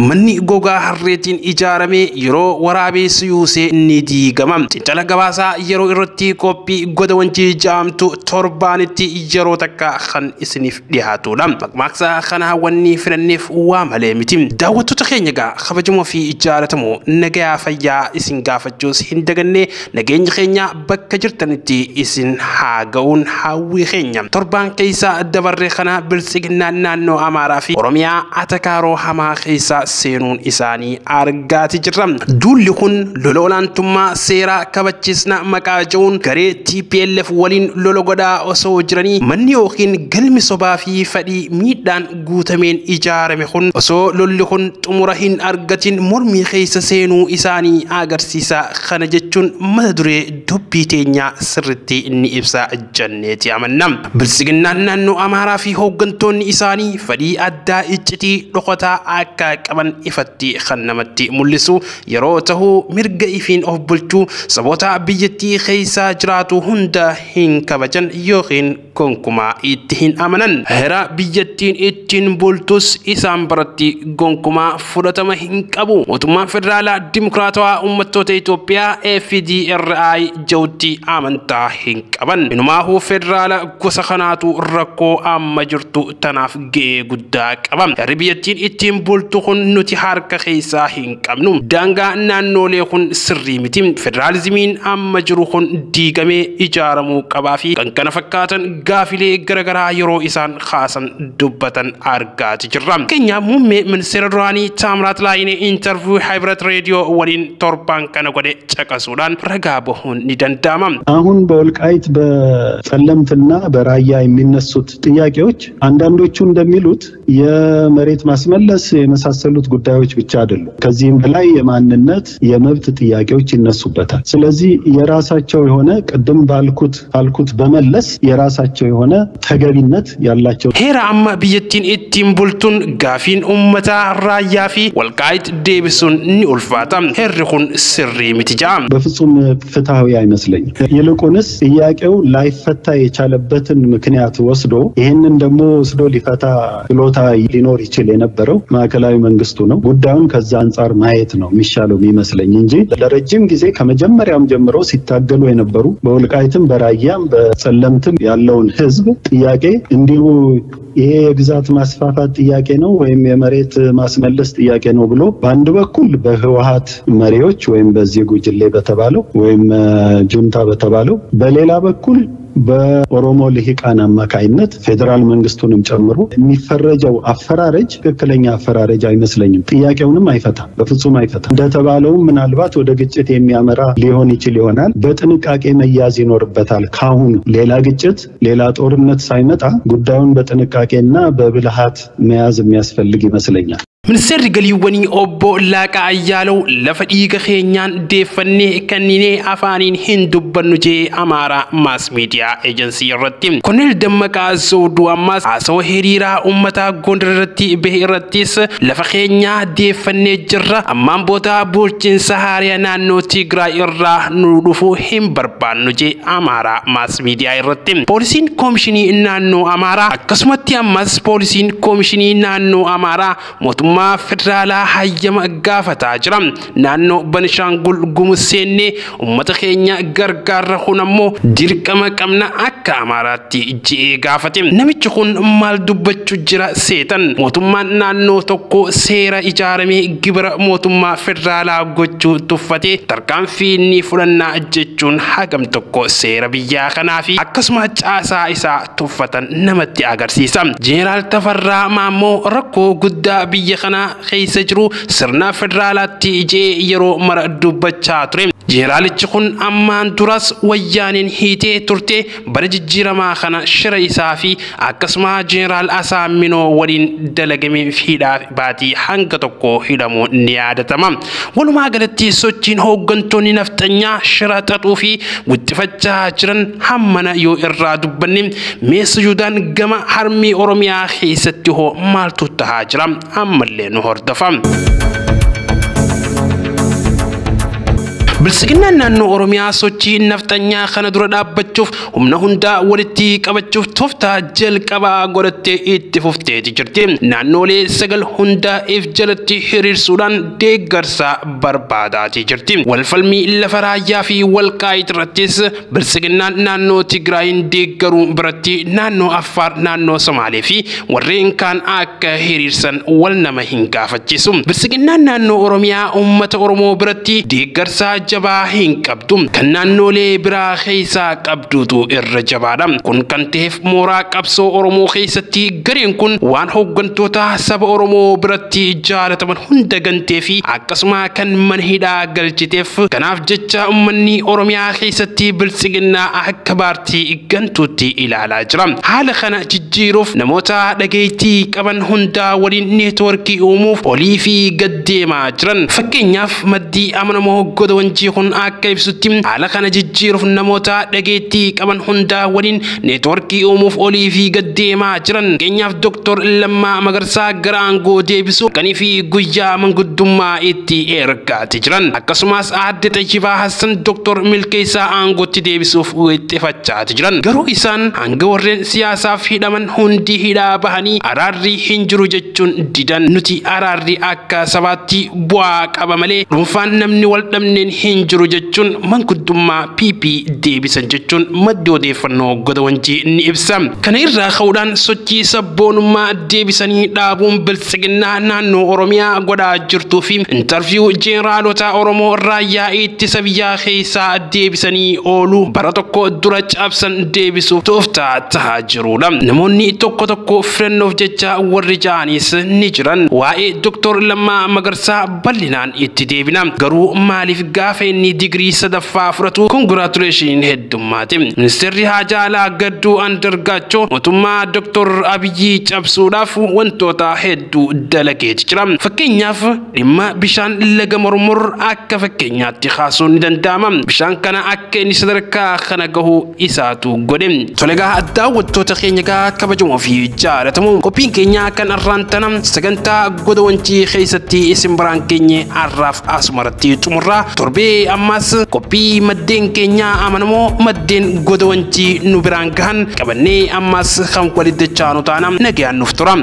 Manni gogaa harreetiin ijaarame yeroo waraabessi yuusee ni diigama. Cincala gabaasaa yeroo irratti qophii goda wanjii jaamtu torbaanitti yeroo takka kan isiniif dhiyaatudha. Maqmaaqsa kana wanni filanneef waa malee miti. Daawwattoota keenya egaa kabajamoo fi jaalatamoo nagayaa fayyaa isin gaafachuus hin daganne, nageenyi keenya bakka jirtanitti isin haa ga'uun hawwii keenya. Torbaan keessa dabarre kana biltsiginnaan naannoo Amaaraa fi Oromiyaa atakaaroo hamaa keessa seenuun isaanii argaati jirra. Duulli kun lola olaantummaa seeraa kabachiisna maqaa jedhuun garee TPLF waliin lola godhaa osoo jiranii manni yookiin galmi sobaa fi fadhii miidhaan guutameen ijaarame kun osoo lolli kun xumura hin argatin mormii keessa seenuu isaanii agarsiisa. Kana jechuun mata duree dubbii teenyaa sirriitti ni ibsa jenneeti amanna. Biltsiginnaan naannoo Amaaraa fi hooggantoonni isaanii fedhii addaa iccitii dhokataa akka qaban ifatti kan namatti mul'isu yeroo ta'u, mirga ifiin of bulchuu saboota biyyattii keessa jiraatu hunda hin kabajan yookiin gonkumaa itti hin amanan. Heera biyyattiin ittiin bultus isaan biratti gonkumaa fudhatama hin qabu. Mootummaan Federaalaa Dimokiraatawaa Uummattoota Itoophiyaa FDRI jedhutti amantaa hin qaban. Inumaahuu federaala gosa kanaatu rakkoo amma jirtu tanaaf ga'ee guddaa qaba. Heerri biyyattiin ittiin bultu kun nuti harka keessaa hin qabnu. Daangaa naannoolee kun sirrii miti. Federaalizimiin amma jiru kun diigamee ijaaramuu qabaa fi kan kana fakkaatan gaafilee garaagaraa yeroo isaan kaasan dubbatan argaati jirra. Fakkeenyaaf muummee ministeera duraanii Taamiraat Laayinee intarviiyuu Hibrat Reediyoo waliin torbaan kana godhe caqasuudhaan ragaa bahuun ni danda'ama. አሁን በወልቃይት በጸለምትና በራያ የሚነሱት ጥያቄዎች አንዳንዶቹ እንደሚሉት የመሬት ማስመለስ የመሳሰሉት ጉዳዮች ብቻ አይደሉም። ከዚህም በላይ የማንነት የመብት ጥያቄዎች ይነሱበታል። ስለዚህ የራሳቸው የሆነ ቅድም ባልኩት በመለስ የራሳቸው የሆነ ተገቢነት ያላቸው Heera amma biyyattiin ittiin bultuun gaafiin uummataa Raayyaa fi Walqaayit deebisuun ni ulfaata. Heerri kun sirrii miti ja'a. በፍጹም ፍትሃዊ አይመስለኝም። ይልቁንስ ጥያቄው ላይፈታ የቻለበትን ምክንያት ወስዶ ይህንን ደግሞ ወስዶ ሊፈታ ችሎታ ሊኖር ይችል የነበረው ማዕከላዊ መንግስቱ ነው። ጉዳዩን ከዛ አንጻር ማየት ነው የሚሻለው የሚመስለኝ እንጂ ለረጅም ጊዜ ከመጀመሪያውም ጀምሮ ሲታገሉ የነበሩ በወልቃይትም በራያም በጸለምትም ያለውን ህዝብ ጥያቄ እንዲሁ ይሄ የግዛት ማስፋፋት ጥያቄ ነው ወይም የመሬት ማስመለስ ጥያቄ ነው ብሎ በአንድ በኩል በህወሓት መሪዎች ወይም በዚህ ጉጅሌ በተባለው ወይም ጁንታ በተባለው፣ በሌላ በኩል በኦሮሞ ልሂቃን አማካይነት ፌዴራል መንግስቱንም ጨምሮ የሚፈረጀው አፈራረጅ ትክክለኛ አፈራረጅ አይመስለኝም። ጥያቄውንም አይፈታም፣ በፍጹም አይፈታም። እንደተባለውም ምናልባት ወደ ግጭት የሚያመራ ሊሆን ይችል ይሆናል። በጥንቃቄ መያዝ ይኖርበታል። ካሁኑ ሌላ ግጭት፣ ሌላ ጦርነት ሳይመጣ ጉዳዩን በጥንቃቄና በብልሃት መያዝ የሚያስፈልግ ይመስለኛል። Ministeerri galiiwwanii obbo Laaqaa Ayyaalew lafa dhiiga keenyaan deeffannee kenninee afaaniin hin dubbannu jee Amaaraa Maas Miidiyaa Eejensii irratti. Koloneel Dammaqaa Zawuduu ammas haasawaa hiriiraa uummataa Gondar irratti bahe irrattis lafa keenyaa deeffannee jirra, ammaan booda bulchiinsa haariyaa naannoo Tigraay irraa nu dhufu hin barbaannu jee Amaaraa Maas Miidiyaa irratti. Poolisiin Koomishinii naannoo Amaaraa akkasumatti ammas poolisiin Koomishinii naannoo Amaaraa mootummaa federaalaa hayyama gaafataa jira. Naannoo Banishaangul Gumuz seennee uummata keenya gargaarra, kun ammoo dirqama qabna akka Amaaraatti je'ee gaafate. Namichi kun maal dubbachuu jira seetan? Mootummaan naannoo tokko seera ijaaramee gibira mootummaa federaalaa gochuu tuffatee tarkaanfii ni fudhannaa jechuun hagam tokko seera biyyaa kanaa fi akkasuma caasaa isaa tuffatan namatti agarsiisa. Jeneraal Tafarraa Maammoo rakkoo guddaa biyya kana keessa jiru sirna federaalaatti jee yeroo mara dubbachaa ture. Jeneraalichi kun ammaan duras wayyaaneen hiitee turte, bara jijjiiramaa kana shira isaa fi akkasuma Jeneraal Asaaminoo waliin dalagamee hidhaa baatii hanga tokko hidhamuun ni yaadatama. Walumaa galatti sochiin hooggantoonni nafxanyaa shira xaxuu fi guddifachaa jiran hammana yoo irraa dubbanne, mee sujuudaan gama harmii Oromiyaa keessatti hoo maaltu tahaa jira? Ammallee nu hordofa. Biltsiginnaan naannoo Oromiyaa sochii nafxanyaa kana dura dhaabbachuuf humna hundaa walitti qabachuuf tooftaa jalqabaa godhattee itti fufteeti jirti. Naannoolee 9 hundaa if jalatti hiriirsuudhaan deeggarsa barbaadaati jirti. Walfalmii lafa raayyaa fi walqaayit irrattis biltsiginnaan naannoo Tigraayin deeggaruu biratti naannoo Affaar, naannoo Somaalee fi warreen kaan akka hiriirsan wal nama hin gaafachiisu. Biltsiginnaan naannoo Oromiyaa uummata Oromoo biratti deeggarsa jabaa hin qabdu. Kan naannoolee biraa keessaa qabdutu irra jabaadha. Kun kan ta'eef mooraa qabsoo Oromoo keessatti gareen kun waan hooggantoota saba Oromoo biratti jaalataman hunda gantee fi akkasuma kan mana hidhaa galchiteef. Kanaaf jecha uummanni Oromiyaa keessatti biltsiginnaa akka paartii gantuutti ilaalaa jira. Haala kana jijjiiruuf namoota dhageettii qaban hundaa waliin neetwoorkii uumuuf olii fi gad deemaa jiran. Fakkeenyaaf maddii amanamoo goda wanjii kun akka ibsutti haala kana jijjiiruuf namoota dhageettii qaban hundaa waliin neetwoorkii uumuuf olii fi gad deemaa jiran. Fakkeenyaaf Dr. Lammaa Magarsaa gara aangoo deebisuu kanii fi guyyaa manguddummaa itti ergaati jiran. Akkasumas aadde Xayyibaa Hassan Dr. Milkeessaa aangootti deebisuuf wixxifachaati jiran. Garuu isaan hanga warreen siyaasaaf hidhaman hundi hidhaa bahanii araarri hin jiru jechuun didan. Nuti araarri akka sabaatti bu'aa qaba malee dhuunfaan namni wal dhabneen hin jiru jechuun manguddummaa PP deebisan jechuun maddi odeeffannoo goda wanjii ni ibsa. Kana irraa ka'uudhaan sochii sabboonummaa deebisanii dhaabuun biltsiginnaa naannoo Oromiyaa godhaa jirtuu fi intarviyuu jeneraalota Oromoo raayyaa ittisa biyyaa keessaa deebisanii ooluu bara tokko dura cabsan deebisuuf tooftaa tahaa jirudha. Namoonni tokko tokko filannoof jecha warri ja'anis ni jiran. Waa'ee Dr. Lammaa Magarsaa bal'inaan itti deebina. Garuu maaliif gaafa inni digirii sadaffaa fudhatu konkolaatuleeshiniin heddummaate. Ministeerri Haajaa Alaa Gadduu Andargaachoo mootummaa Dr. Abiyyi cabsuudhaaf wantoota hedduu dalageeti jira. Fakkeenyaaf dhimma bishaan laga Mormor akka fakkeenyaatti kaasuun ni danda'ama. Bishaan kana akka inni sadarkaa kana gahu isaatu godhe. Tolegaa daawwattoota keenya gaa kabajamoo fi jaalatamoo qophiin keenya kan arraan tana sagantaa goda wanjii keessatti isin biraan keenya arraaf asumarratti xumurraa torbee ammas qophii maddeen keenya amanamoo maddeen goda wanjii nu biraan gahan qabannee ammas kan walitti dachaanu taana nagayaan nuuf tura.